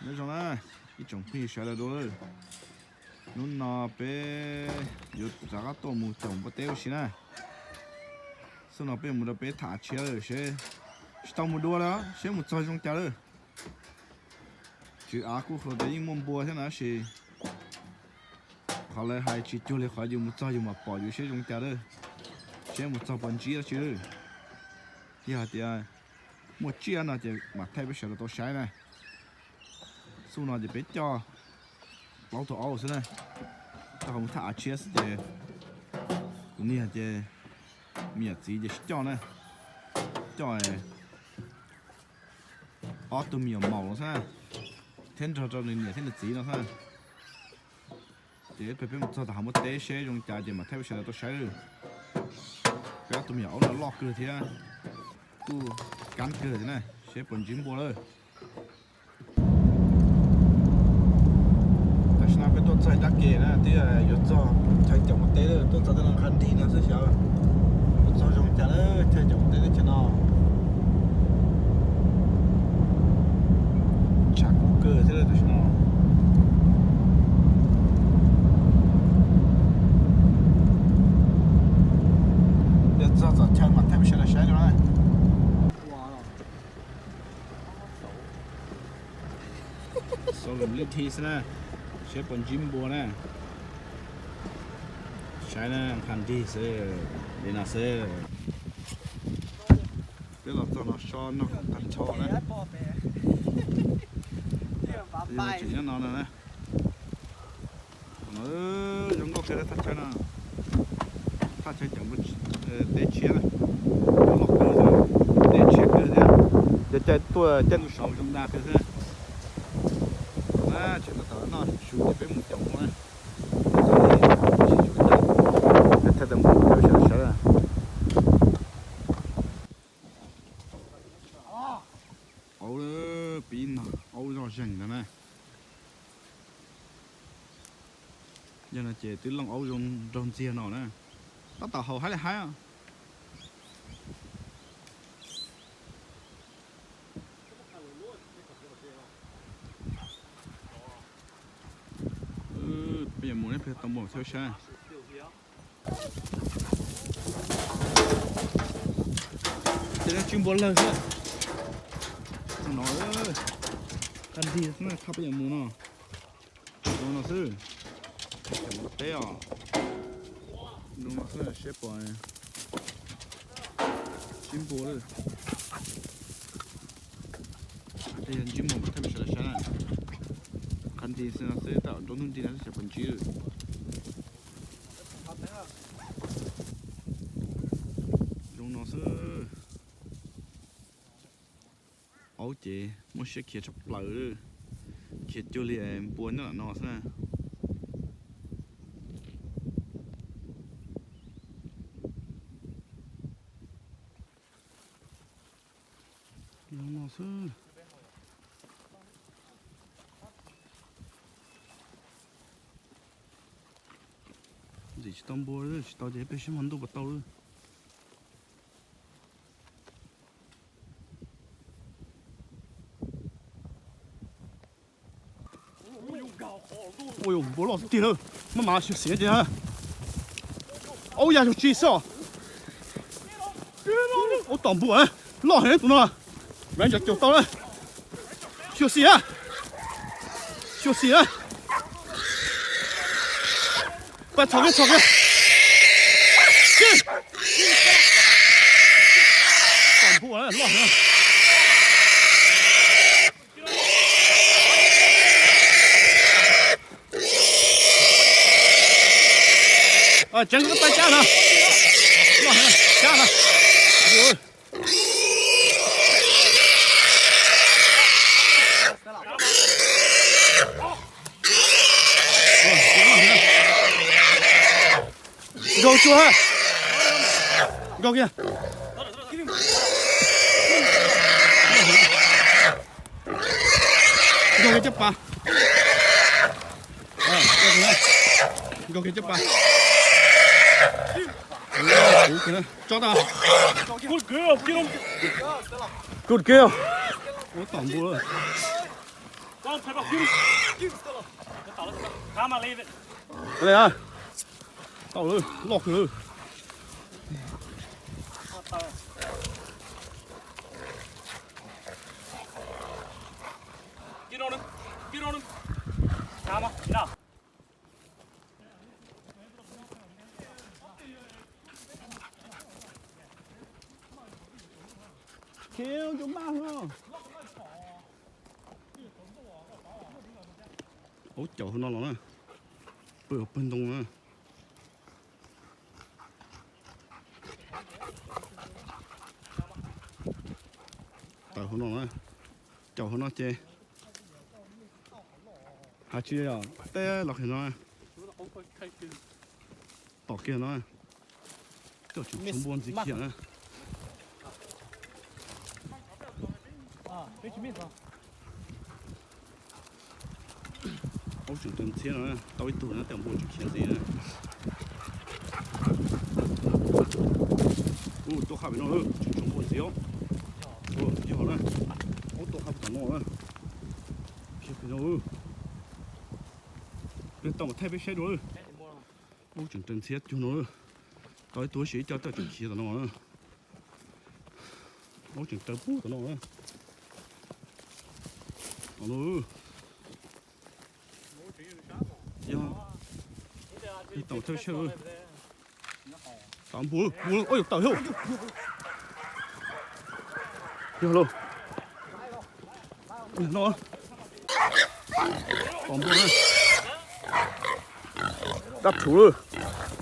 Nyob zoo na, ib tsoom phooj ywg sawv daws dua. Hnub no peb yuav rov qab tuaj mus caum npua teb ua si na. Xub no peb mus rau peb tham tshiab lawm seb, tsis tau mus dua lawm seb mus txog zoo cas lawm. Tswv av kuj qhuas tias yeej muaj npua thiab na tab sis qhov lawv hais tsis cuag li qhov yus mus txog yus mam pom yus seb zoo cas lawm, seb mus txog puas ntsib dab tsi lawm. Yog hais tias muaj tsiaj no ces mam thaij peb sawv daws tau saib na. Xub no ces peb coj plaub tug aub xwb na, rau qhov mus thaj av tshiab xwb ces kuv niag ces me nyuam txiv ces sib coj na, coj ob tug me nyuam maum no xwb na, thiab nrog rau nws niam thiab nws txiv no xwb. Ces peb mus txog tom hav npua teb seb zoo cas ces mam thaij peb sawv daws tau saib. Peb ob tug me nyuam aub no loj kawg thiab kuj kab kawg thiab na, seb puas ntsib npua lawm. Tam sim no peb tuaj txog ib nrab ke na, twb yuav txog chaw caum npua teb lawm, tuaj txog tej no qhov nrig no xwb xyov puas txog zoo cas lawm chaw caum npua teb teb chaws no. Tshav kub kawg thiab tam sim no. Yog txog txog chaw mas thaij peb sawv daws saib dua na. Xauj zoo li thi xwb na, seb puas ntsib npua na. Saib na, qhov nrig xwb, li no xwb. Peb los txog no so noj tag nrho na. Tseem nyob no na. Zoo nkauj kawg thaj chaw no. Thaj chaw caum teb tshiab na. Los kawg, teb tshiab kawg thiab. Cov caij tuaj caij ntu saud zoo dag kawg thiab. Tseem tab tom noj su ces peb mus caum npua na. Peb thaij tau npua peb sawv daws sawv. Aub, pib no aub zoj zeeg ntag na. Yog no ces twb looj aub zoo nraug ntxiag no na. Tab tom haus haib li haib. Peb yuav mus neb peb tau mus thiab saib. Ces no tsw npua lawg xwb. Txog no, qab nrig xwb na, thaj peb yuav mus no. Zoo no xwb. Teb os. Zoo no xwb seb puas ntsib npua lawm. Yog ntsib npua mas thaij peb sawv daws saib na. Qab nrig xwb no xwb, tab tom nrog ntub nrig no xwb xyov puas ntsib lawm. Zoo no xwb. Aub ces muaj siab khiav tshaj plaws, khiav cuag li npua nyob lam no xwb na. Zoo no xwb. Ntxim tsis tau npua, tsis tau ces peb seb hmo ntuj puas tau lawm. Ua yuav npua loj tiag tiag lawm, maj mam xyuam xim ces. Aub ya zog tsis xwb os. Ub tom npua loj heev tus no. Ranger caum tau na. Xyuam xim na. Xyuam xim na. Pab txhom kiag txhom kiag. Tom npua loj heev. Tseev koj tais cab no. Loj heev, cab no. Nkaug tsuag, nkaug kiag. Nkaug kiag caj pas. Nkaug kiag caj pas. Tso tas. Good girl. Ua tom npua. Tau lawm, loj kawg lawm. Khiav cov maj no. Aub caum hauv no los na. Pw hauv pawg ntoo na. Tawm hauv no na. Caum hauv no ces has tsis yog teb los qhia no. Tom kiag no. Coj tsis tshua npua ntxiv kiag na. Aub tseem raws ntxhiab no, tau ib tug na, tej npua tseem khiav ntxiv na. Ub, tuaj qhaj pem no, tseem tshuav npua ntxiv os. Yog na, aub tuaj qhaj tom no na. Khiav pem no. Peb tau mas thaij peb saib dua. Aub tseem raws ntxhiab cuag no. Tau ib tug ib si ib co tej tseem khiav tom no. Aub tseem raws pub tom no. Tom no. Yog, tau thawj saib. Tau npua, npua, oj, tawm thiab. Yog lauj. No. Pom npua na. Dab rhuv lawm.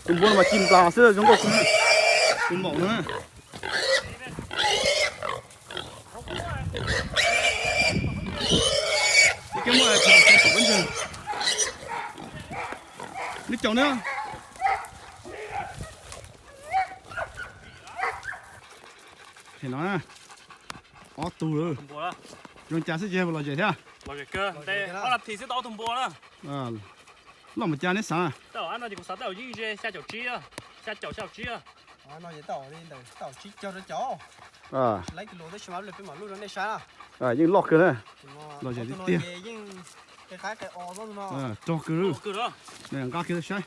Tus npua no mas ci nplas xwb zoo nkauj kawg. Tus maum no na. Ib ke muaj peb ntseg. Neb caum na. Qhia no na. Ob tug lawm. Zoo cas xwb ces los zem thiab. Loj mas cas neb xav? Yeej loj kawg na. Rog kawg. Nqa kiag saib.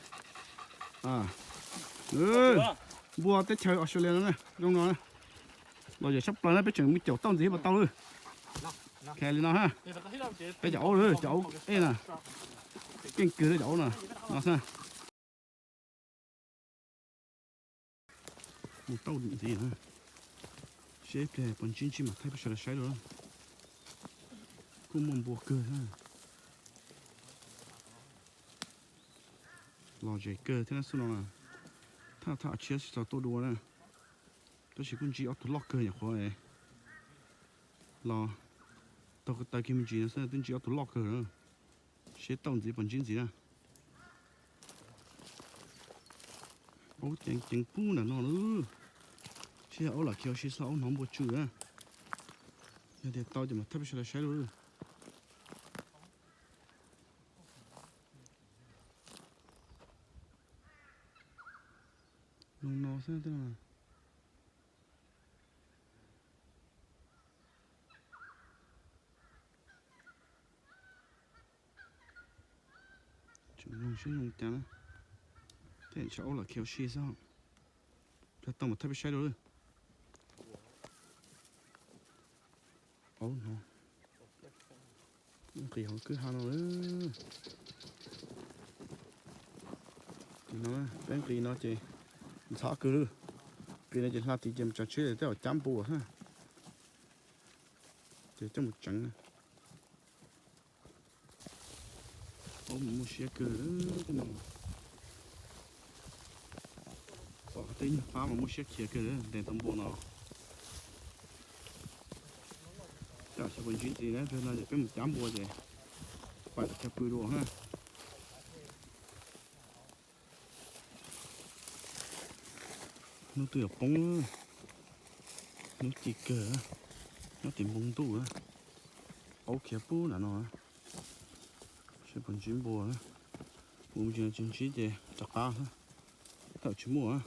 Npua teb chaws Australia no zoo no. Los zem sab plaws na, peb tseem mus caum tauj ntxiv mas tau lawm. Li no ha. Peb cov aub, cov aub ej na. Keej kawg cov aub no. No xwb. Mus tauj ntxiv na. Seb ib pliag puas ntsib ntsib mas thaij peb sawv daws saib dua. Kuj muaj npua kawg na. Los zem kawg thiab na xub no na. Thaj thaj tshiab tsis tau tuaj dua na. Tab sis kuj ntsib ob tug loj kawg nyuam qhuav los taug taw kiag me ntsis no xwb twb ntsib ob tug loj kawg. Seb tauj ntxiv puas ntsib ntxiv na. Aub ceev ceev pub nram no lawm. Seb yog aub lam khiav ua si xwb, aub hnov npua tsw na. Yog tias tau ces mam thaij peb sawv daws saib dua. Zoo no xwb. Tseem zoo siab zoo cas na. Tej tsam aub lam khiav ua si xwb. Plag tau mas thaij peb saib dua. Aub no. Nqis hauv kwj ha no. Peb nqis no ces ntxhab kawg lawm. Nqis no ces hla tid ces mus tsav tsheb tej zaum cab npua thiab. Ces coj mus tseev. Aub mas muaj siab kawg no. Pom tej nyuag qab mas muaj siab khiav kawg ntes tau npua no. Tej zaum xyov puas ntsib ntxiv na, no ces peb mus cab npua ces pais chaw pw dua na. Hnub twb yuav poob, hnub ci kawg, nyob tim npoo ntuj. Aub khiav pub nram no, seb puas ntsib npua. Mus ntsis tsis ntsib ces rov qab xwb, tej zaum tsis muaj.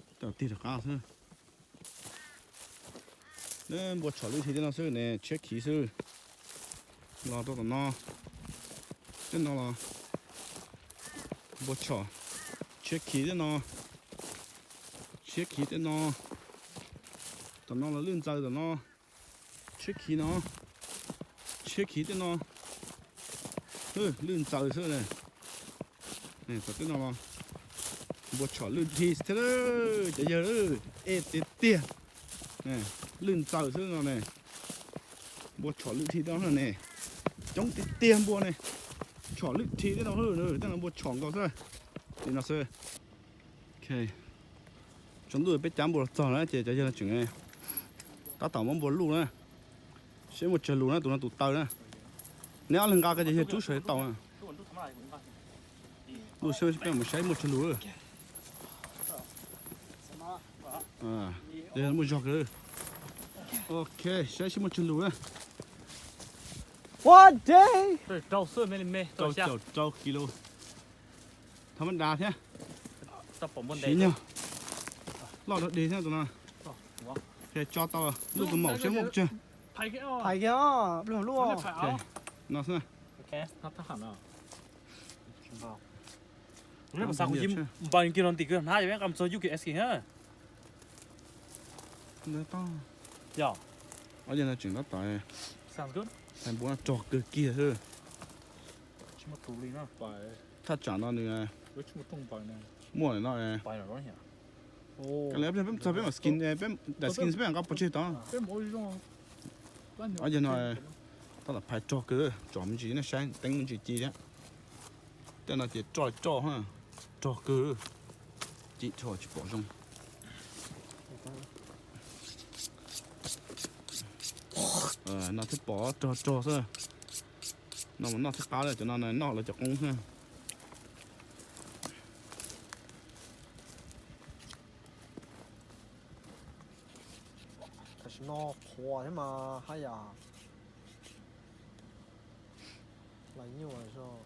Tej zaum tig rov qab xwb. Npua tshom lwj thi tej no xwb ne, tshiab khiv xwb. Los rau tom no, tej no los npua tshom, tshiab khiv tej no, tshiab khiv tej no, tom no los lwj ntxaws tom no, tshiab khiv no, tshiab khiv tej no, lwj ntxaws xwb. Tom tej no los npua tshom lwj thi thiab, cov yawg, ej tiag tiag, lwj ntxaws xwb no ne. Npua tshom lwj thi tej no ne, coob tiag tiag npua ne, tshom lwj thi tej no, tej no npua tshom nkaus xwb. Li no xwb. Tsaus ntuj peb cav npua los txog na ces cov yawg no tseem tab tom muab npua luj na, seb muaj tsawg lus na, tus no tus taw na. Neb ob leeg nqa ko ces yawg rub sawv tau na. Luj seb peb mus saib muaj tsawg lus. Yawg muaj zog kawg. Ok, saib seb muaj tsawg lus na. What day? Rau caum rau kis lus. Thov mab dav thiab. Siv nyog. Loj dog dig thiab tus no. Tso tau, luj tus maum seb muaj tsawg. Phais kiag os, luj. No xwb. Npau kiag no ntim kwv hnab, qa txog yug kiag S K ha. Yog, ob yawg no tseem tab tom phais npua no rog kawg kiag xwb. Thaj tsam no nws muaj li no. Ka li peb txog peb mam skin, daim skin peb mam nqa pov tseg tod. Ob yawg no tab tom phais rog kawg, tsom me ntsis nej saib teeb me ntsis ci thiab. Tej no ces roj roj, rog kawg, ci dhau tsis pom zoo. No thiaj pom rog rog xwb. No mas noj thiab qab, cov no noj lawv cov qoob xwb. Tam sim no qhuav thiab mas haj yam lais nyuaj zog.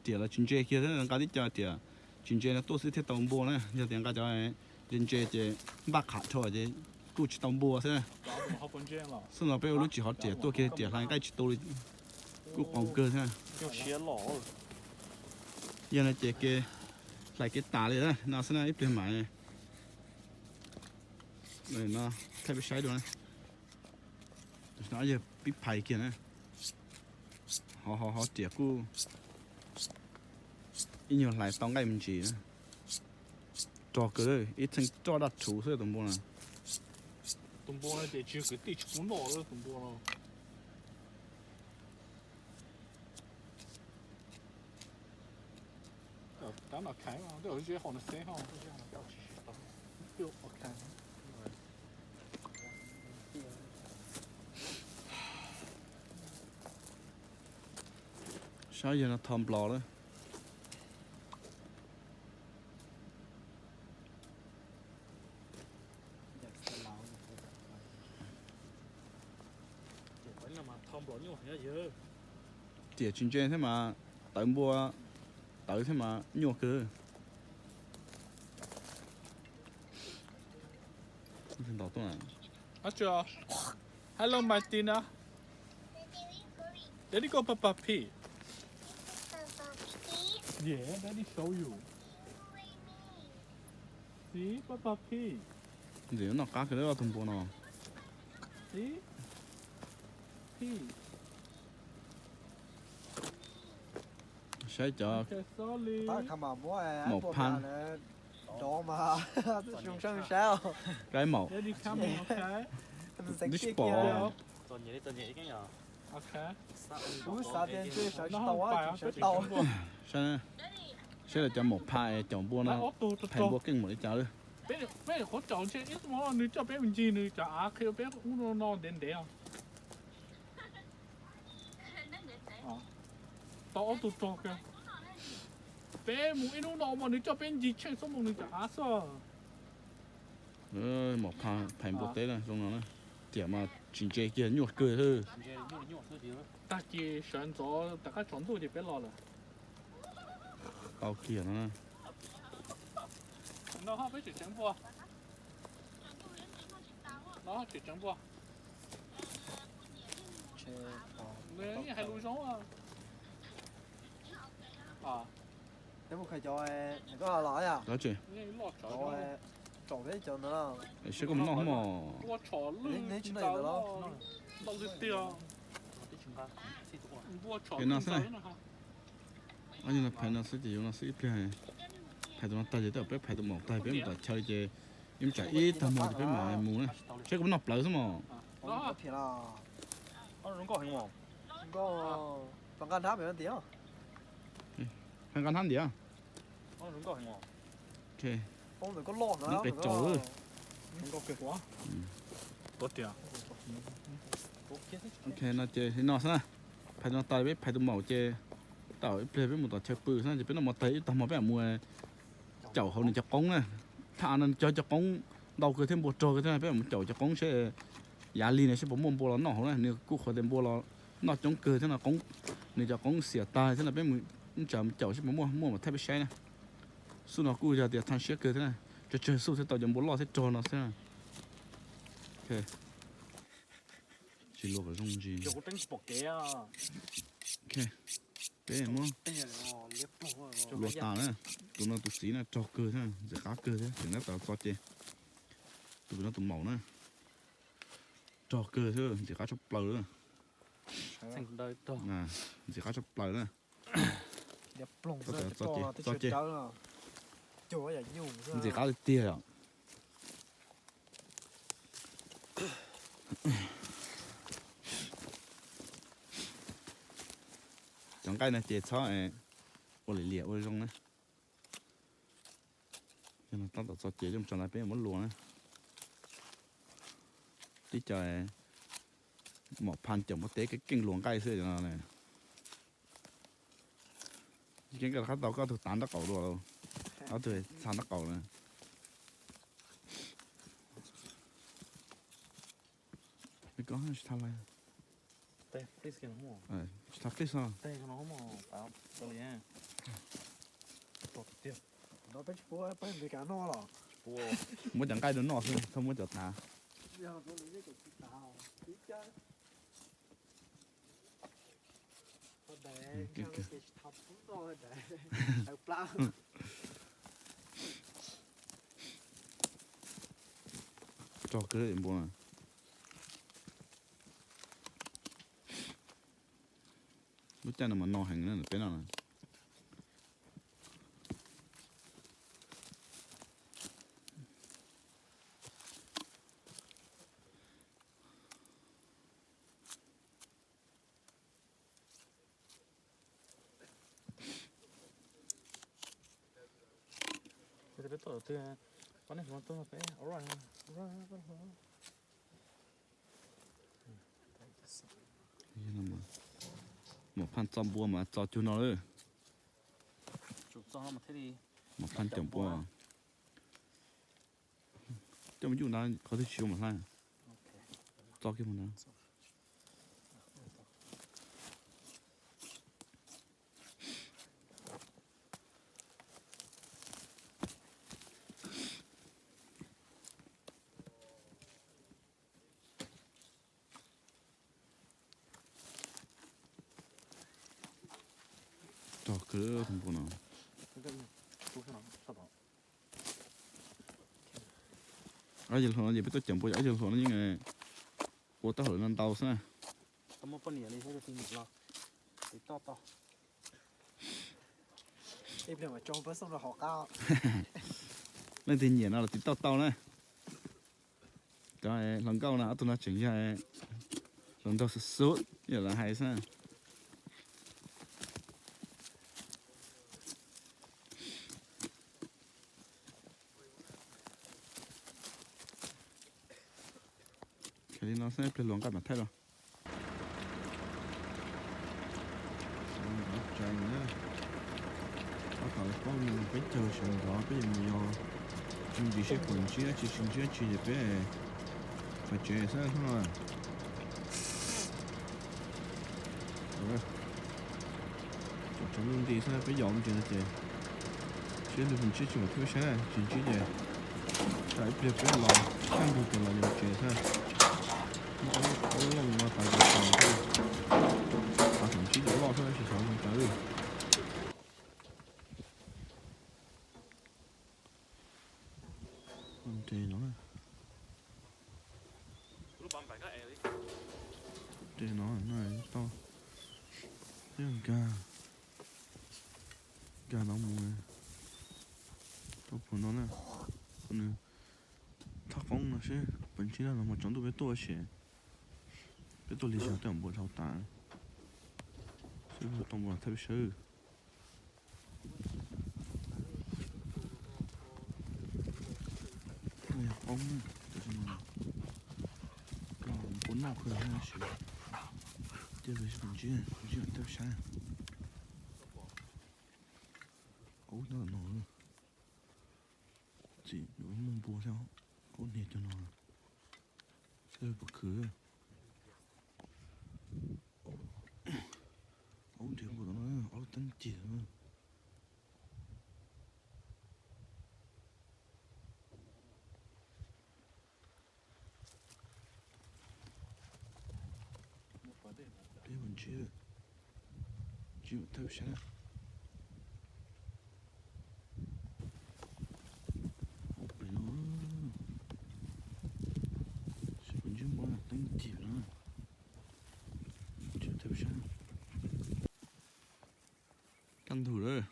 Tiam los tsis ntse kiag thiab, nqa tib co tiam tsis ntse no tuaj xwb thiaj tau npua na. Yog tias nqa cov ntse ntse ces npaj qham dhau ces kuj tsis tau npua xwb. Xwb no peb ua lub tsis hov riam tuaj kiag riam hlais nqaij tsis tu li, kuj qoos kawg thiab. Yog no ces kev hlais kev tas li no xwb na, ib pliag mam no thaij peb saib dua na. Yog pib phais kiag na, hov hov hov riam kuj ib nyuag hlais tau nqaij me ntsis na. Rog kawg, ib txheej roj daj rhuv xwb tus npua no. Tus npua no ces tsis yog kwv tij tsis pub noj tus npua no. Saib yawg no tho nplos lawm. Riam tsis ntse thiab mas tawv npua, tawv thiab mas nyuaj kawg. Hello, Martina. Daddy go Peppa Pig. Yeah, Daddy show you. See, Peppa Pig. Ntxim noj qab kawg tus npua no. See? Pig. Saib cov maum phaj. Kaib maum. Twb tsis pom. Saib, saib lawv cov maum phaj es caum npua no, phais npua keej npaum li cas lawm. Peb nyuam qhuav caum ntshe ib hmo nws coj peb mus ncig nws cov av qhia peb ub no no ntev ntev os. Tau ob tug rog kiag. Peb mus ib hnub no mas nws coj peb ncig tsheej xuab moos nws cov av xwb. Maum phaj phais npua teb na zoo no na. Tiam mas tsis ntse kiag nyuaj kawg xwb. Tag kis sawv ntxov tom qab tsaus ntuj ces peb los lawm. Tau kiag no na. No peb tseem tseev npua. No tseem tseem npua. Nws yeej hais lus zoo. Peb mus khaws cov, nws koj los yom? Tsaum peb cov ntawd, saib koj mus noj mog. Nws tsis noj ntawd los. Phais no xwb, phais no xwb ces yuav no xwb ib pliag. Phais tus no tag ces peb phais tus maum tag peb mus tom chaw ces ib tsam ib tag hmo ces peb mam mus na. Saib koj mus noj plawv xwb mog. Nqa nrab ntiav. Neb qe tsaus. Ok, no ces li no xwb na. Phais no tas peb phais tus maum ces tau ib pliag peb mus tom chaw pw xwb ces peb noj mov tag ib tag hmo peb mam mus caum hauv nws cov qoob na. Thaj av no nws cog cov qoob ntau kawg thiab npua rog kawg thiab, peb mam mus caum cov qoob seb yav lig no seb puas muaj npua los noj hauv na. Nws kuj qhuav tias npua los noj coob kawg thiab no, qoob, nws cov qoob xiam tag thiab no, peb mus ib tsam mus caum seb puas muaj, muaj mam thaij peb saib na. Xub no kuj yog tias thaj siab kawg thiab na, tsawg tsawg xub thiaj tau cov npua loj thiab rog no xwb. Tsis luag kom zoo ntsis. Peb muab luag tas na. Tus no tus txiv na rog kawg thiab ntxim qab kawg thiab, tseem nyob tom txoj ces. Tus no tus maum na, rog kawg thiab ntxim qab tshaj plaws. Ntxim qab tshaj plaws na. Txoj ces, ntxim qab tiag tiag yom. Cov nqaij no ces txhob ua liam liam ua zoo na. Yog no tab tom txog ces coj mus tso ntawd peb muab luas na. Tib co mom pha caum npua teb keej keej luas nqaij xwb no. Keej nqaij rov qab tau koj tug tav nraub qaum dua los, ob tug txha nraub qaum na. Tsis tau flip, tsis tau flip os. Muab cov nqaij rau noj xwb, txhob muab cov tav. Rog kawg npua na. Lub caij no mas no heev na peb no na. Mom pha txo npua mas txo cuag no lawm. Mom pha caum npua. Coj mus yuj na, qhov twg tsis zoo mam hlab. Txo kiag mus na. Rog kawg tus npua no. Ob yawg hluas no ces peb tuaj caum npua, ob yawg hluas no yeej ua taub hau no ntau xwb na. Leej twg nyiam no los tiv tauj tau na. Cov hluas nkauj no ob tug no tseem yog hluas nraug xub xub yam lawv hais xwb. Li no xwb pliag luas nqaij mam thaij los. Sawv ntxov tsaws na. Tab tom poob peb caug sawv ntxov peb yuav mus yos me ntsis seb puas ntsib dab tsi, tsis ntsib dab tsi ces peb pais tsev xwb no. Tsaus ntuj nti xwb peb yos me ntsis no ces seb ntsib tsis mam thiaj saib, tsis ntsib ces Tsam ib pliag peb los sab ntug ces los yuav tsev xwb. Muaj ob lub qhov loj loj no tas tas xwb, tas xyov ntsib cov loj xwb tab sis xyov zoo cas. Nres no, nres no no toj, nkag, nkag no mus rau puag no na. Nws thaj qoob no seb puas ntsib dab los mas tsaus ntuj peb tuaj seb, peb tuaj lig zog tej zaum npua dhau tas, seb puas tau npua thaj peb saib. Qoob, npua noj kawg tab sis, tiag tiag puas ntsib, ntsib thaj peb saib. Aub nyob no, txim yuav muaj npua thiab, aub niag cov no, seb puas khwv. Aub nrhiav npua tom no, aub teeb cig no. Peb mus ntsib, ntsib thaj peb saib na. Aub pem no, seb puas ntsib npua teeb cig no. Ntsib thaj peb saib. Kaj ntug lawm,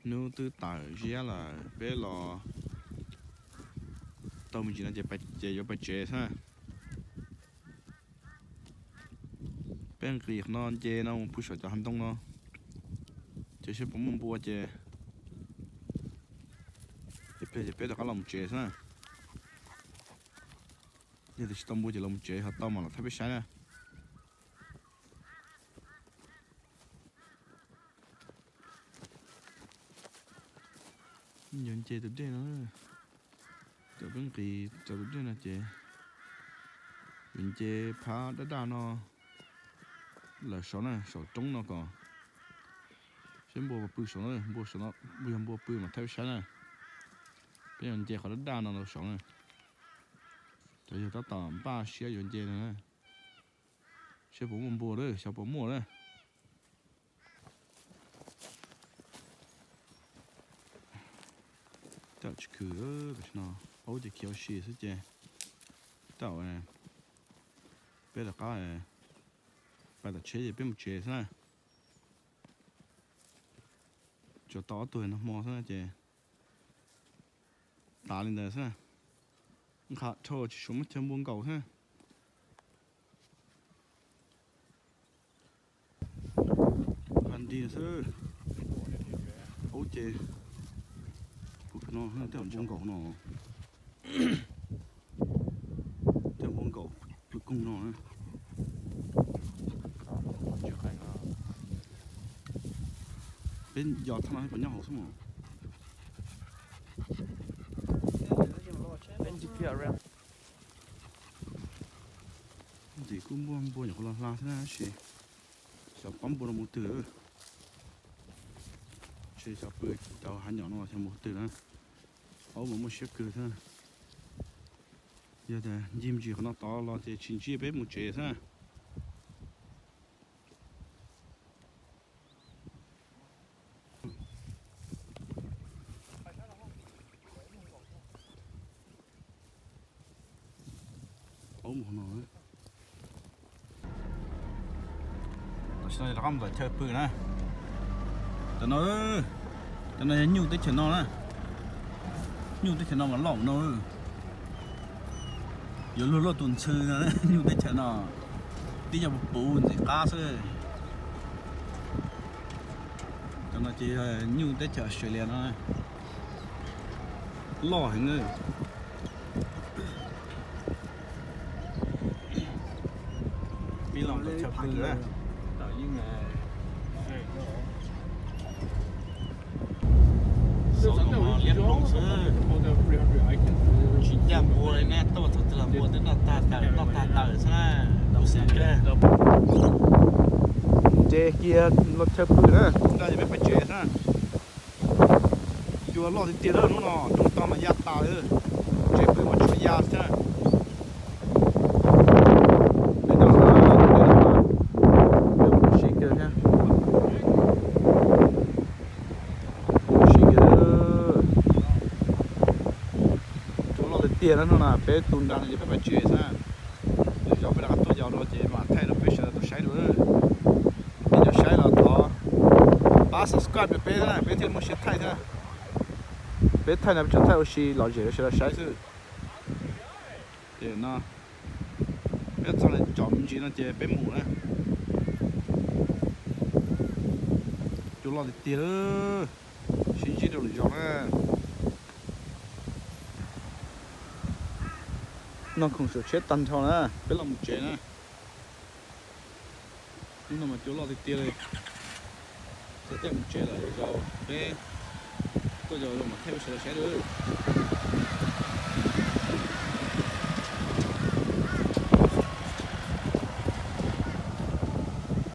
hnub twb tawm ziab lawm, peb los tau me ntsis no ces, ces yuav pais tsev xwb. Peb nqis qhov no nce no mus pw saum cov hav ntoo no, ces seb puas muaj npua ces, ces peb rov qab los mus tsev xwb na. Yog tias tsis tau npua ces los mus tsev, ho tau mas los thaj peb saib na. Yuav nce tus dej no, cov peb nqis cov tus dej no ces yuav nce phab daj daj no lawm saud na, saum roob no kom seb npua puas pw saud na, npua saud no, yog npua pw mas thaj peb saib na. Peb yuav nce qhov daj daj no los saud na. Cov yog tab tom npaj siab yuav nce no na. Seb puas muaj npua lawm, xyov puas muaj lawm. Tam tsis khwv tam sim no, aub ces khiav ua si xwb ces, tam peb rov qab pais tom tsheb ces peb mus tsev xwb na. Tsuas tau ob tug nag hmo xwb na ces tas li ntawd xwb na. Nqha dhau tsis suav muab chaw npua nkaus xwb. Nqha nti xwb. Aub ces, kuv no tej npua nkaus no, tej npua nkaus lub koog no. Peb yos thaj no puas nyob hauv xwb mas. Ntxim kuj muaj npua nyuam qhuav los hla thiab na, tab sis xyov pab npua no mus twg. Ntshe xyov pw cov hav nyom no xyov mus twg na. Aub mas muaj siab kawg thiab. Yog tias ncig me ntsis qhov no tod los ces tsis ntsib peb mus tsev xwb na. Aub mus no. Tam sim no rov qab mus tom chaw pw na. Cov no, cov no yog nyuj teb chaws no na. Nyuj teb chaws no mas loj no. Yuav luag luaj tus ntxhw no, nyuj teb chaws no. Tib co puv puv ntxim qab xwb. Cov no ces yog nyuj teb chaws Australia no. Loj heev na. Pib los mus chaw pw na. Xauv tus no liab ploog xwb. Tsis ncaj npua li na, tuaj thaum twg los npua twb noj tag tawm noj tag tawm xwb na. Nce kiag los chaw pw na, ua ntej peb pais tsev xwb na. Cua loj tiag tiag lawm hnub no, cua tau mas ya tas lawm, tsev pw mas tshuav ya thiab. Siv kiag thiab. Siv kiag. Cua loj tiag tiag na hnub no, peb tu nra no ces peb pais tswj xwb. Lwm zaus peb rov qab tuaj yos dua ces mam thaij rau peb sawv daws tau saib dua. Peb cov saib los thov pab subscribe rau peb na, peb thiaj li muaj siab thaij thiab. Peb thaij no peb tsuas thaij ua si lom zem rau sawv daws saib xwb. Ces no peb txog lawm cov me ntsis no ces peb mus na. Cua loj tiag tiag, sib ntsib rau lwm zaus na. Noj khoom saum tsheb tag nrho na, peb los mus tsev na. Hnub no mas cua loj tiag tiag li. Txog caij mus tsev lawm, lwm zaus peb tuaj yos dua mam thaij rau sawv daws saib dua.